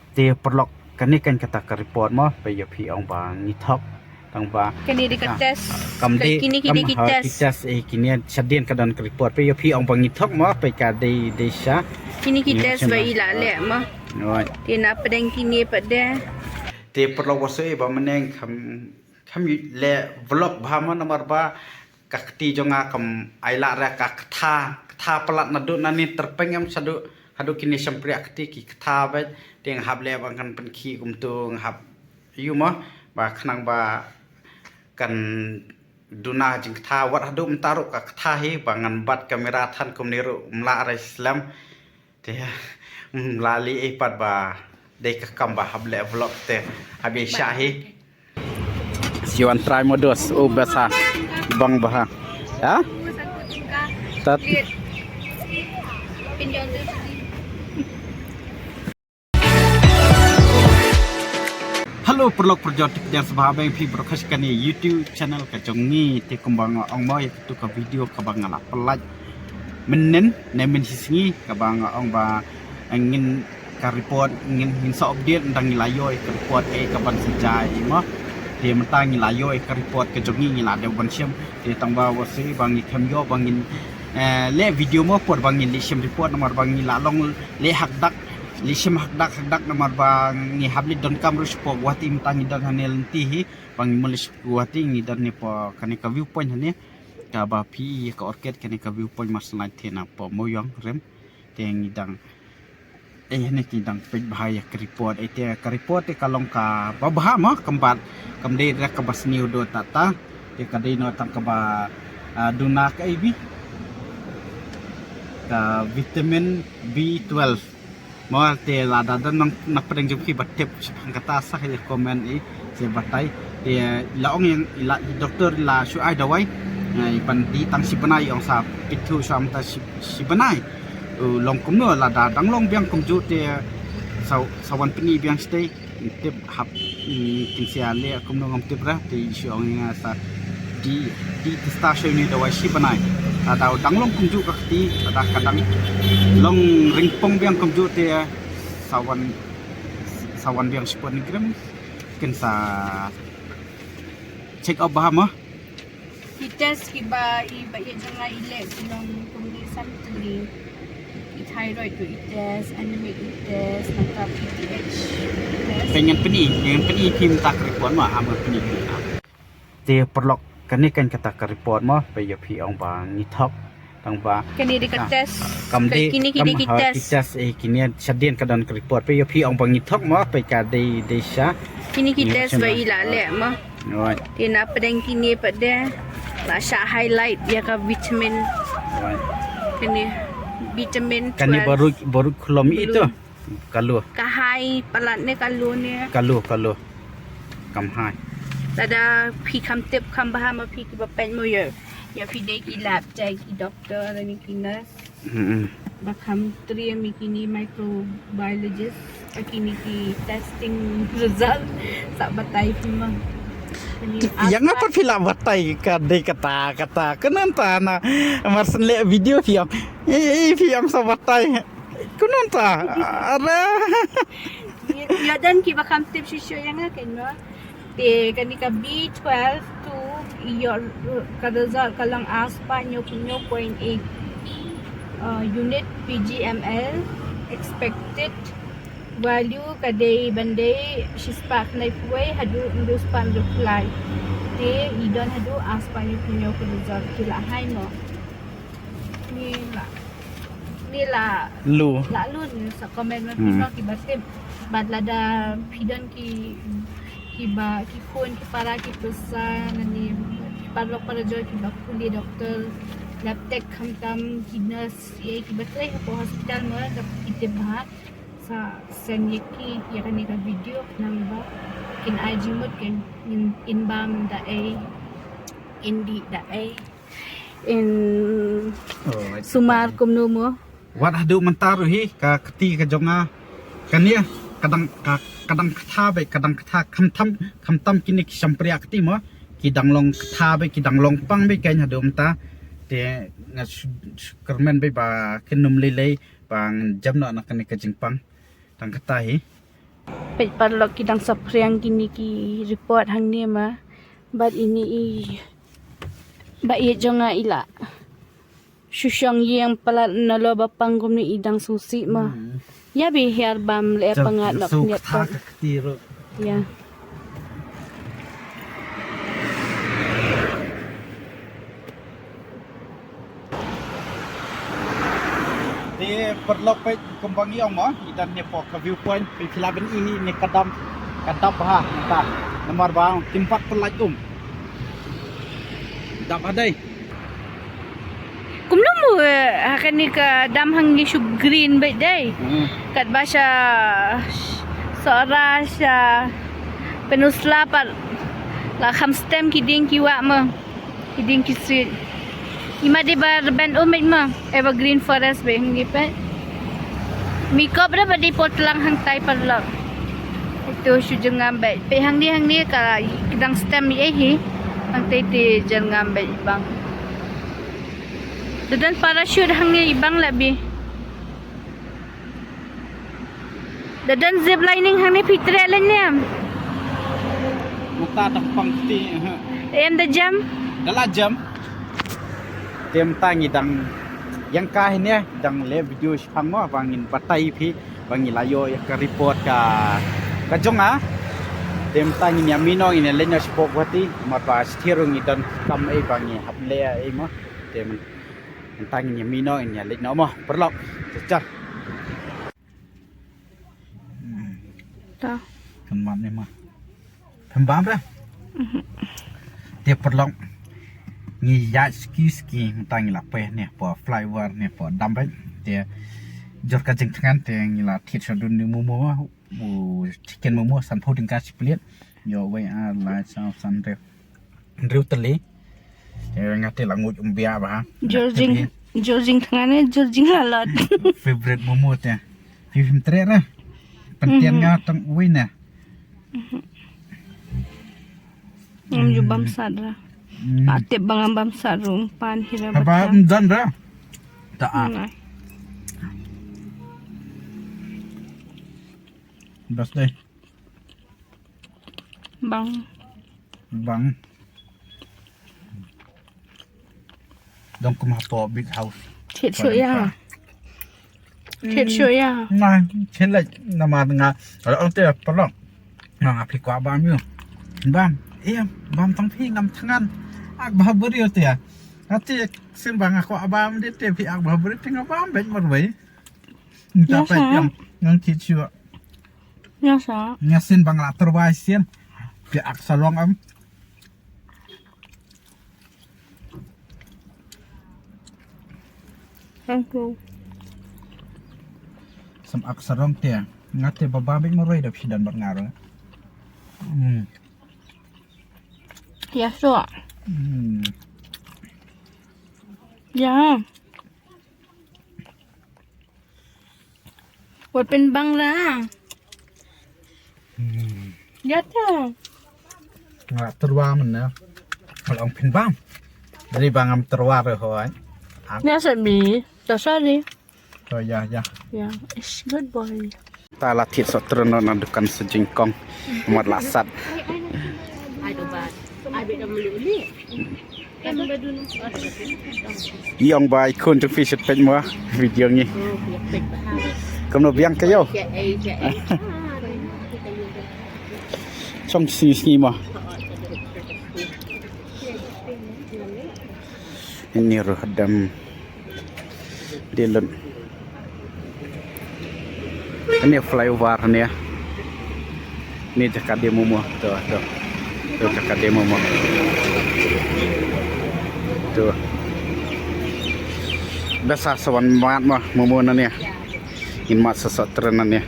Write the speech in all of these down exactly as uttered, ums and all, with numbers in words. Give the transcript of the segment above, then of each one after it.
Te paralok, kane kan kata ka report mo, ba ïa phi ong ba ngi thok. Tang ba kane dei ka test. Kam dei, kine ki dei ki test. Ki test, eh, kine shadien ka don ka report, ba ïa phi ong ba ngi thok mo, ba ka dei, dei sha. Kine ki test ba i la leh mo. Te na pdeng kine pat de. Te paralok, wa sngewbha mynne kham, kham leh vlog bha mo, namar ba ka kti jong nga kam ai la re ka ktha, ktha palat naduh nane tyrpeng em shaduh haduh kine shympriah kti ki ktha beit. Te nga hap leh ba ngan pynkhih kumto, nga hap ïoh mo, ba khnang ba kan duna jingktha wat haduh mynta ruh ka ktha hi, ba ngan bat kamera than kumne ruh ym lah re slem. Te, mm, la leh ei pat ba dei ka kam ba hap leh vlog te hap ïa shah hi. Si wan try mo dos, oh basa bang bha. Ha? Tat. Hello paralok parajor, tip jar sbha bang phi baroh kane YouTube channel ka jong ngi. Te kumba nga ong mo ïa katu ka video kaba nga la pynlait mynnin ne mynne sngi, kaba nga ong ba ngin ka report ngin, ngin sa update, nda ngi la ïoh ïa ka report eh kaban sa jia mo. Te mynta ngi la ïoh ïa ka report ka jong ngi, ngi la dep ban shim. Te tang ba wa sngewbha ngi kham ïoh ba ngin, eh, leh video mo por ba ngin leit shim report, namar ba ngi la long leh hakdak, leit shim hakdak hakdak, namar ba ngi hap leit donkam ruh shapoh Guwahati, mynta ngi don hangne lynti hi, ba ngi mut leit shapoh Guwahati, ngi don ne poh kane ka view point hangne. Kaba phi ïa ka orchid, kane ka view point Marsanite te na poh Mawïong rim. Te ngi dang, eh, ne ngi dang peit bha ïa ka report, eh, te ka report te ka long kaba bha mo, kam bat, kam dei re kaba sniew do ta ta. Te ka dei noh tang kaba, ah, duna ka A B, ka vitamin B twelve. Mo te lada don nang na pdeng jong phi ba tip shaphang kata sa ïa comment i, sa batai. Te la ong ïa i la, i doktor la shu ai dawai, eh, i ban dih tang shi bnai, ong sa pynthut sha mynta shi, shi bnai. U long kumno, lada dang long biang kumjuh te sa, sa wan pyni biang shatei. Tip hap, mm, kin sia leh kumno ngam tip re, te i shu ong ïa nga sa dih, dih test sha uni dawai shi bnai. Lada dang long kumjuh ka kti, lada ka dang long ringpong biang kumjuh te sa wan, sa wan biang shapoh Nongkrem, kin sa check up bha mo. Ki test kiba i ba ïa jong nga i leh ki long kumne san tylli. I thyroid ruh i test, anemia i test, nangta P T H i test. Te ngan pyni, ngan pyni phi mynta ka report mo, am ngan pyni phi. Te paralok, kane kan kata ka report mo, ba ïa phi ong ba ngi thok. Tang ba kane dei ka test. Kam dei, kine ki dei ki test. Ki test, eh, kine shadien ka don ka report, ba ïa phi ong ba ngi thok mo, ba ka dei, dei sha. Kine ki test ba i la leh mo. Te na pdeng kine pat de la shah highlight ïa ka vitamin. Kane vitamin. Kane baru, baru kulom itu. Kalu. Ka hai palat ne kalu ne. Kalu, kalu. Kam hai. Lada phi kham tip kham bha ma phi kiba peit mo ïa. Ïa phi dei ki lab jai ki doctor ne ki nurse. Hmm. Ba kham trei ïa kine microbiologist, ïa kine ki testing result, sa batai phi ma. Ïa nga pat phi la batai ka dei kata, kata. Kane mynta na mar shen leh video phi ong. Eh, eh, phi ong sa batai. Kane mynta. Ara. Ïa, ïa don kiba kham tip shisha ïa nga kane. Te kane ka B twelve two, ïoh ka result ka long arspah hynñiewphew hynñiew point eight, uh, unit P G M L. Expected value ka dei ban dei shispah khyndaiphew wei haduh hynriewspah hynriewphew lai. Te i don haduh arspah hynñiewphew hynñiew ka result, ki la hai mo. Ni la, ni la lu, la lu ni sa comment ma phi, hmm, ma kiba tip. Bad lada phi don ki, kiba, ki khun, ki para, ki pyrsa, nane ki paralok parajor kiba pule doctor, lab tech, khamtam ki nurse, ïa kiba trei hapoh hospital mo, da ki tip bha, sa send ïa ki ïa kane ka video, namar ba kin ai jingmut, kin, in, in bam da ei, in dih da ei. In, oh, sumar kumno mo. Wat haduh mynta ruh hi ka kti ka jong nga. Kane ka dang, ka, ka dang ktha beit, ka dang ktha, khamtam, khamtam kine ki shympriah kti mo. Ki dang long ktha beit, ki dang long pang beit kein haduh mynta. Te nga shu, shu kyrmen beit ba kin ym lei lei ba ngan jem noh na kane ka jingpang. Tang kata hi. Peit paralok, ki dang saphriang kine ki report hangne ma. Bad ine i ba ïeit jong nga i la shu shong ïeng palat, nalor ba pang kumne i dang sngewsih ma. Hmm. Ïa ba hiar bam leh. Jal pyngngad nok suk kniat thak pang. Ka kti ruh. Ïa. Te paralok, peit kumba ngi ong mo, i don ne hapoh ka viewpoint, phi lah ban i ne ka dam, ka dap bha mynta. Namar ba kim pat pyllait um. Dap ha dei. Kumno mo, eh, ha kane ka dam hangne shu green beit dei. Hmm. Katba sha Sohra, sha Pynursla pat la kham stem ki dieng ki wah mo. Ki dieng ki sweet. Ima dei ba rben um beit mo. Evergreen forest beit hangne peit. Mi kop re ba dei por tlang hangtai paralok. Ito shu jyrngam beit. Peit hangne, hangne ka dang stem ïa hi. Hangtai te jyrngam beit bang. Da don parachute hangne i bang la bi. Da don zip lining hangne, phi treh leh ne em? Mynta tang pang kti, ha. Em da jam? Da la jam. Te mynta ngi dang ïeng kai ne, dang leh video shaphang mo, ba ngin batai phi, ba ngi la ïoh ïa ka report ka, ka jong nga. Te mynta ngin ïa mih noh, ngin ïa leit noh shapoh Guwahati, namar ba sha thir ruh ngi don kam ei ba ngi hap leh ei mo. Te myn- Mynta ngin ïa mih noh, ngin ïa leit noh mo, paralok. Chal, chal. Ta. Kan map ne ma. Phin bam re? Mhm. Te paralok, ngi ïaid ski ski, mynta ngi la poi ne hapoh flyover ne hapoh dam beit. Te jur ka jingthngan te ngi la thied sha dun ne momo, u chicken momo, sanphew tyngka shi plate. Ïoh wei ar lai saw san hynriew. Hynriew tylli. Te nga te la nguid um biang bha. Jur jing, jur jingthngan ne, jur jinglalot. Favorite momo te. Phi phim treh re. Pyntian nga tang uwei ne. Mhm. Ngam ju bam sat ra. Hmm. Nga tip ba ngam bam sat ruh, pan hi re. Haba ba ym don re. Ta a. Nai. Bas dei. Bang. Bang. Dang kum hapoh big house. Thied shuh ïa. Thied shuh ïa. Nga thied leh namar nga. Kalau ong te paralok. Nga nga phi kwah bam ïa. Bam. Ïa, bam tang phi ngam thngan. Ak bha briew te ïa. Ati sien ba nga kwah bam de te phi ak bha briew te nga bam beit marwei. Nta peit ïa. Ngam thied shuh. Ïa sa. Nga sien ba nga la tyrwa sien. Phi ak sarong em. Thank you. Sam ak sarong te. Nga te ba bam beit marwei da phi don bad nga ruh. Hmm. Ïa sa. Hmm. Ïa. Wat pynbang ra. Hmm. Ïa ta. Nga tyrwa mynne. Ka long pynbang. Dei ba ngam tyrwa re hoi. Ïa sa bi. Ta sorry. To ïa ïa. Ïa. Ish, good boy. Ta la thied soh tyrwa na dukan sa jingkong. Mat la sat. Ïong ba i khun jong phi shet peit mo video ngi. Kumno biang ka ïew. Chong sngi sngi mo. Ini ruh dam. Dilut. Ani flyover ni. Ni jaka demo mo. Tu, tu. Tu jaka demo mo. Tu. Biasa sawan mat mo momo na ni. In mat sasok tren na ni.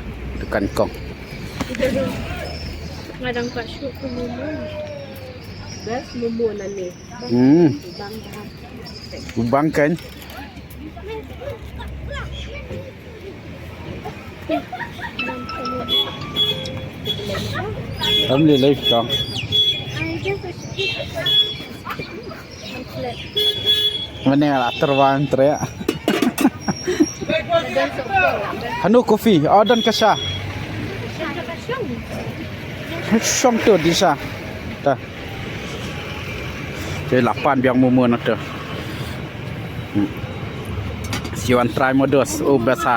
Dukan kong. Ngadang ka shoot tu momo. Best momo na ni. Hmm. Bang kan. Tam le lai kong. Mane la terwang tre. Hanu kopi, oh, don kasha. Shong tu disa. Ta. Te la pan biang momo na tu. Hmm. Siwan try modos. Oh, best ha.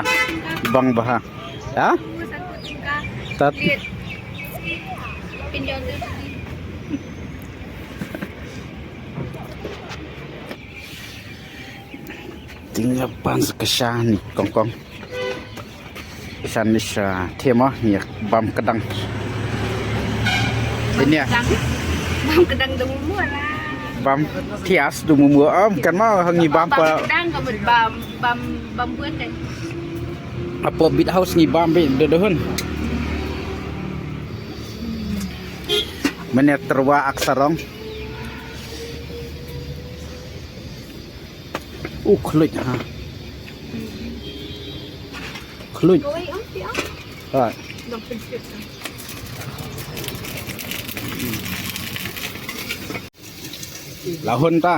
Bang bha. Ya? Tat. Tinggal pan sekesha ni kongkong. San ni sa tema ni bam kedang. Ini ya. Bam kedang, bam kedang da mumur lah. Bam thias da mumur. Am kan ma hangi bam pa. Bam kedang ka mut bam, bam, bam buat kan. Apa bit house ngi bam bit da dahun. Mane terwa aksarong. Oh, khluit ha. Khluit. Kawai ang ti ang. Ha. Dong pensiun. Lahun ta.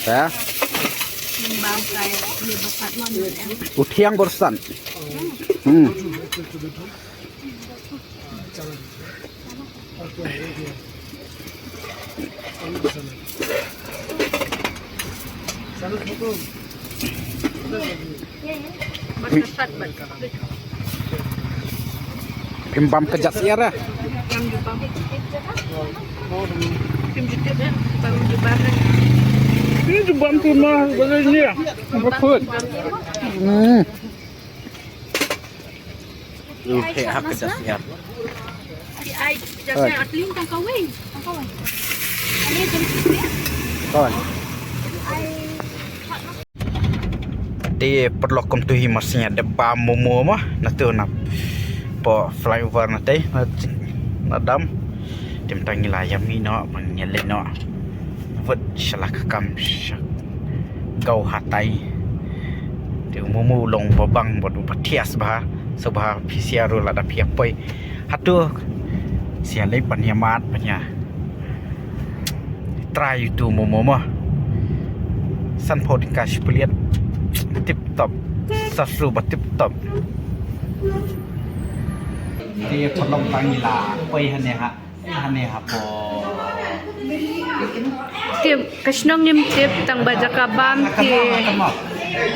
Ya. Bang kai ni bakat mon. Uthiang borsan. Hmm. Pim bam kejat siar ah. Pim jubam. Pim jubam tu mah boleh ni ah. Apa pun. Hmm. Lu heh hak kejat siar. Ai, kejat siar, aku ling tang kawin. Tang kawin. Ani jam sini. Kawan. Te paralok, kumtu hi mar sien ïa dep bam momo ma na tu na po flyover na te na, na dam. Te mynta ngi la ïa mih noh, ba ngi ïa leit noh. Wat sha la ka kam sha gaw hatai. Te momo u long ba bang bad uba thias bha, sngewbha phi share ruh lada phi ïa poi. Hato sngewbha leit ban ïa mad ban ïa try ïa utu u momo mo. Sanphew tyngka shi plate. Tip top. Sa shu ba tip top. Te paralok, tang ngi la poi hangne ha, hangne hapoh. Tip, ka shnong ngim tip, tang ba jaka bam te. Ka map, ka map.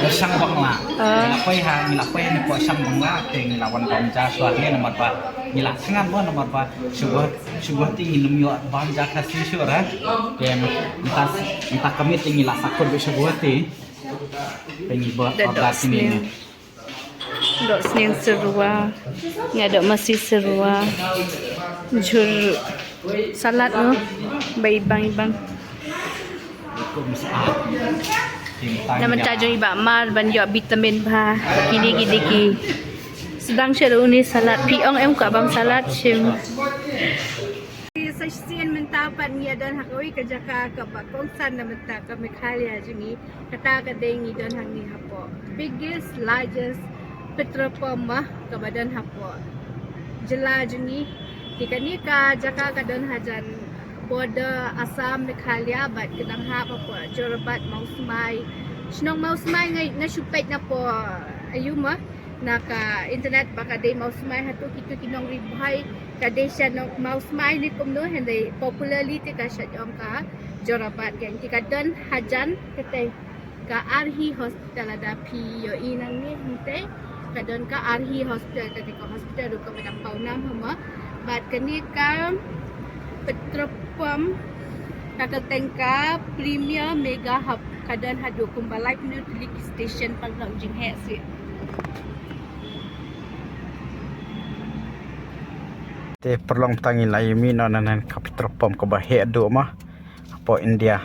Ba Shang Bangla. Ah. Ngi la poi ha, ngi la poi hangne hapoh Shang Bangla, te ngi la wan bam ja shuwa hangne namar ba ngi la sngewbha, namar ba shuwa, shuwa te ngin ym ïoh bam ja Khasi shuwa. Te mynta, mynta ka miet te ngi la sakut bad shuwa te. Te ngi ba order sini ne. Dohsniang syrwa. Nga doh masi syrwa. Jhur salad no. Ba ibang ibang. Na mynta jong i Bah Mar ban ïoh vitamin bha. Kine ki dei ki sdang sha une salad. Phi ong em ka bam salad shim. Sa shisien mynta pat ngi ïa don ha kawei ka jaka kaba kongsan na mynta ka Meghalaya jong ngi. Kata ka dei ngi don hangne hapoh biggest, largest petrol pump ma kaba don hapoh jylla jong ngi. Te kane ka jaka ka don hajan border Assam, Meghalaya bad ka dang hap hapoh Jorabat, Mawsmai. Shnong Mawsmai nga, nga shu peit na poh ayu ma na ka internet ba ka dei Mawsmai, hato kito ki nong Ri Bhoi ka dei sha nong Mawsmai ne kumno, hynrei popularly te ka shait ong ka Jorabat. Ka, te ka don hajan kata ka Arhi Hospital, lada phi ïohi nangne, hynrei ka don ka Arhi Hospital, kata ka hospital ruh kaba dang paw nam ha ma. Bad kane ka petrol pump ka kyrteng ka Premier Mega Hub, ka don haduh kumba laiphew tylli ki station paralok, jingheh sih. Te paralok, tang ngi la ïa mih noh na kane ka petrol pump kaba heh duh ma hapoh India.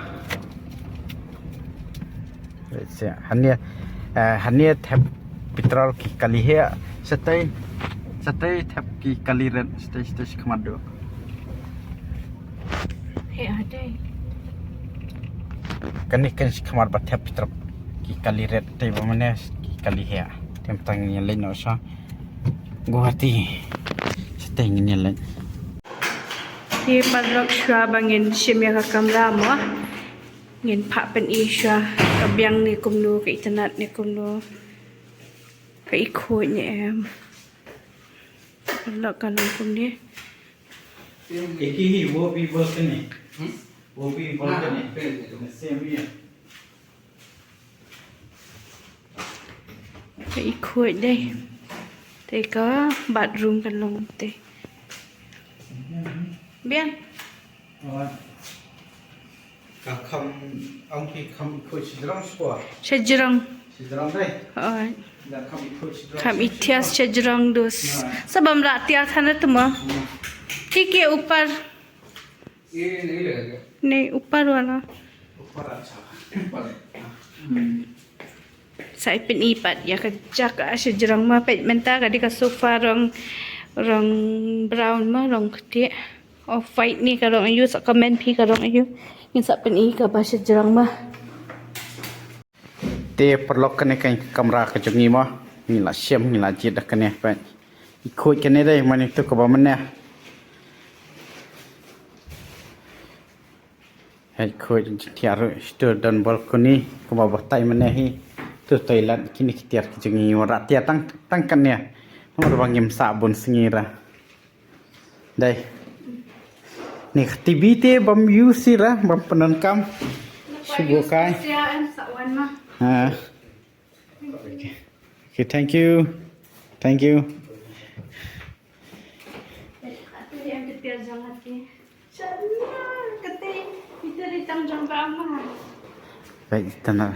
Hangne, eh, hangne thep petrol ki kali heh, shatei, shatei thep ki kali rit, shatei, shatei shi khmat duh. Heh, hadei. Kane kan shi khmat ba thep petrol ki kali rit, tei ba mane ki kali heh. Te mynta ngin ïa leit noh sha Guwahati. Shatei ngin ïa leit. Te paralok, shuwa ba ngin shim ïa ka kamra mo, ngin phah pyni shuwa ka biang ne kumno, ka itynnad ne kumno, ka i khuid ne em. Paralok ka long kumne. Ek hi wo bhi balcony. Hmm? Wo bhi balcony. Ah, balcony. The same here. Ka i khuid dei. Te ka bathroom ka long te. Biang. Ka kham, ong phi kham i khuid shajrong shuwa. Shajrong. Shajrong dei. Oi. Da kham i khuid shajrong. Kham i thias shajrong dus. Sa bam ra tias hana tuma. Ki ke upar. Ye nahi lagayega. Nahi, upar wala. Upar, acha. Upar. Hmm. Sa i pyn-i pat ïa ka jaka shajrong ma, peit mynta ka dei ka sofa rong, rong brown ma, rong ktieh. Off white ne ka rong aiu, sa comment phi ka rong aiu. Ngin sa pyn-i kaba shajrong ma. Te paralok kane ka kamra ka jong ngi mo. Ngi la shem, ngi la jied da kane, peit. I khuid kane dei, mane tu kaba mynne. Hei khuid jingthiah ruh, tu don balcony, kaba batai mynne hi. Tu toilet, kine ki tiar ki jong ngi, wanrah tiar tang, tang kane. Namar ba ngim sah bun sngi ra. Dei. Ni ka T V te bam use ra, bam pyndonkam. Shu buh kai. Ha. Okay. Okay, thank you. Thank you. Baik, kita na.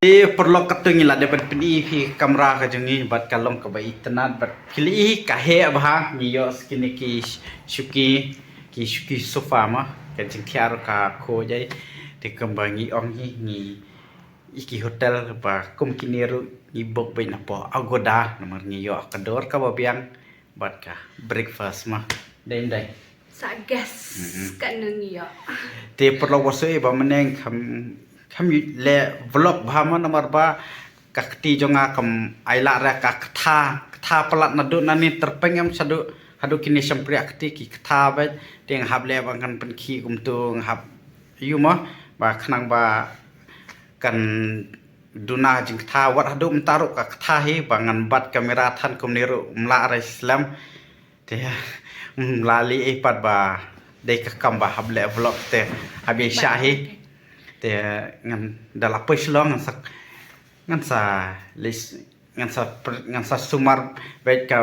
Te paralok, katto ngi la dep ban pyni phi kamra ka jong ngi bad ka long kaba itynnad bad phi la i ka heh bha. Ngi ïoh sa kine ki shuki, ki shuki sofa ma, ka jingthiah ruh ka khuid jai. Te kumba ngi ong hi, ngi i ki hotel ba kum kine ruh ngi book beit na poh Agoda namar ngi ïoh ka dor kaba biang. Bad ka breakfast ma. Dei, dei. Sa guest. Mhm. Ka nang ïa. Te paralok, wa sngewbha mynne kham, kham leh vlog bha ma namar ba ka kti jong nga kam ai lah re ka kata, kata palat naduh nangne tyrpeng em shaduh, haduh kine shympriah kti ki kata beit. Te nga hap leh ba ngan pynkhih kumto, nga hap ïoh ma ba khnang ba kan duna jingkata wat haduh mynta ruh ka kata hi ba ngan bat kamera than kumne ruh ym lah re slem. Te ym lah leh ei pat ba dei ka kam ba hap leh vlog te hap ïa shah hi. Te ngan da la poi Shillong ngan sa, ngan sa leh, ngan sa pr-, ngan sa sumar bad ka,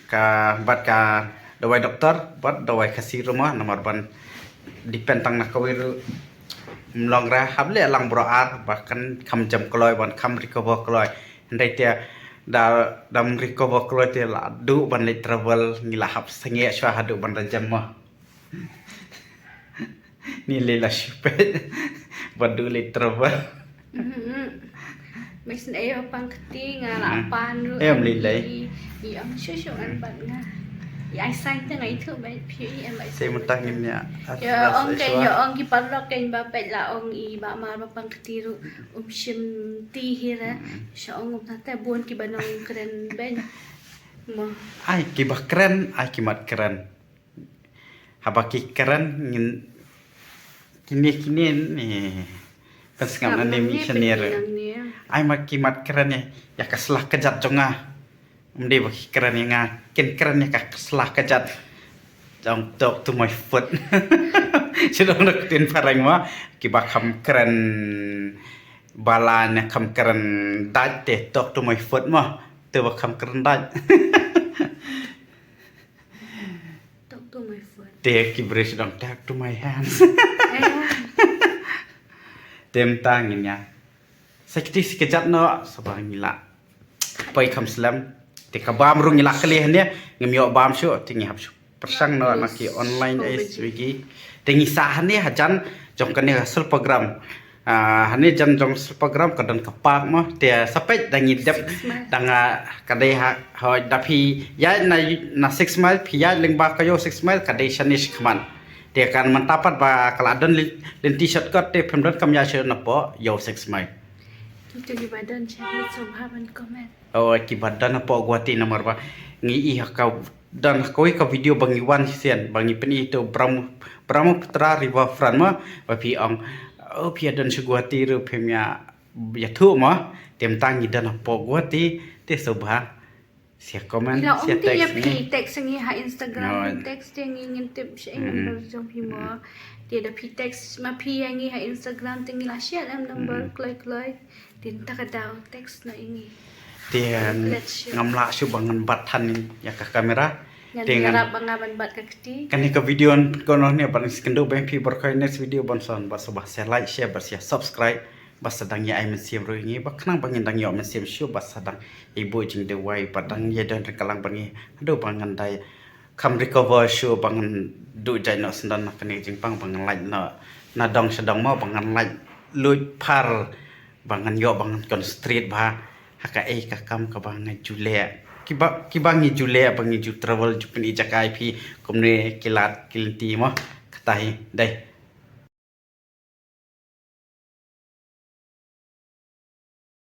ka, bad ka dawai doktor bad dawai Khasi ruh ma namar ban depend tang na kawei ruh ym long re, hap leh lang baroh ar ba kan kham jam kloi ban kham recover kloi. Hynrei te da, da ym recover kloi te la duh ban leit travel, ngi la hap sangeh shuwa haduh ban da jam ma. Ni lei la shu peit ba duh leit travel. Mhm. Mes ne ayo pang kti nga la pan ruh. Em lei lei. I ong shu shu an bat nga. I ai sign te ngai thu bai phi i em bai. Te mynta ngin ïa. Ïa ong ke, ïa ong ki paralok ke ba peit la ong i ba mar ba pang kti ruh um shim ti hi ra. Sha ong um ta bun ki ba nong kren ben. Mo. Ai ki ba kren, ai ki mat kren. Haba ki kren ngin kine kine ni. Kan sngap na ne missionary. Ai ma ki mat kren ni ïa ka sla kjat jong nga. Ym dei ba ki kren ïa nga, kin kren ïa ka sla kjat. Don't talk to my foot. Shu dang da ktien phareng ma ki ba kham kren bala ne kham kren dait te talk to my foot ma. Te ba kham kren dait. Talk to my foot. Te ki british dang talk to my hands. Te mynta ngin ïa sa kti sa kjat noh sa ba ngi la poi kham slem. Te ka bam ruh ngi la khleh ne ngim ïoh bam shuh te ngi hap shu pyrshang noh na ki online ai Swiggy. Te ngi sah hangne hajan jong kane ka Silpagram. Ah, hangne jan jong Silpagram ka don ka park mo. Te sa peit da ngi dep da nga ka dei ha, hoi da phi ïaid na, na six mile, phi ïaid lyngba ka ïew six mile ka dei shane shakhmat. Te kan mynta pat ba ka la don lynti shortcut te phim don kam ïaid shuh na poh ïew six mile. Kito ki ba don shane sngewbha ban comment. Oh, ki ba don na poh Guwahati namar ba ngi i ha ka don ha kawei ka video ba ngi wan shisien ba ngi pyni to Brahm-, Brahmaputra River front ma ba phi ong, oh, phi ïa don sha Guwahati ruh phim ïa ïathuh mo, te mynta ngi don hapoh Guwahati, te sngewbha sa comment, Ila sa ong te ïa text phi ngi. Text ngi ha Instagram, Right. Text te ngi ngin tip sha ei Mm. number jong phi mo. Te da phi text ma phi ïa ngi ha Instagram te ngi la share em number kloi kloi. Te mynta ka daw text noh ïa ngi. Te Let's share. ngam lah shuh ba ngan bat than ïa ka camera. Ngan Te ngan ïarap ba nga ban bat ka kti. Kane ka video kano ne ban ïakynduh bad phi baroh, next video ban sa, bad sngewbha sa like, share bad sa subscribe. Bad sa dang ïa ai mynsiem ruh ïa ngi, ba khnang ba ngin dang ïoh mynsiem shuh, bad sa dang ïa buh jingduwai, bad dang ïa don ryngkat lang bad ngi haduh ba ngan dei kham recover shuh, ba ngan duh jait noh syndon na kane ka jingpang, ba ngan lait noh na dong sha dong mo, ba ngan lait luid phar, ba ngan ïoh ba ngan concentrate bha ha kaei ka kam kaba nga ju leh. Kiba, kiba ngi ju leh, ba ngi ju travel, ju pyni jaka ïa phi kumne ki lad ki lynti mo. Kata hi dei.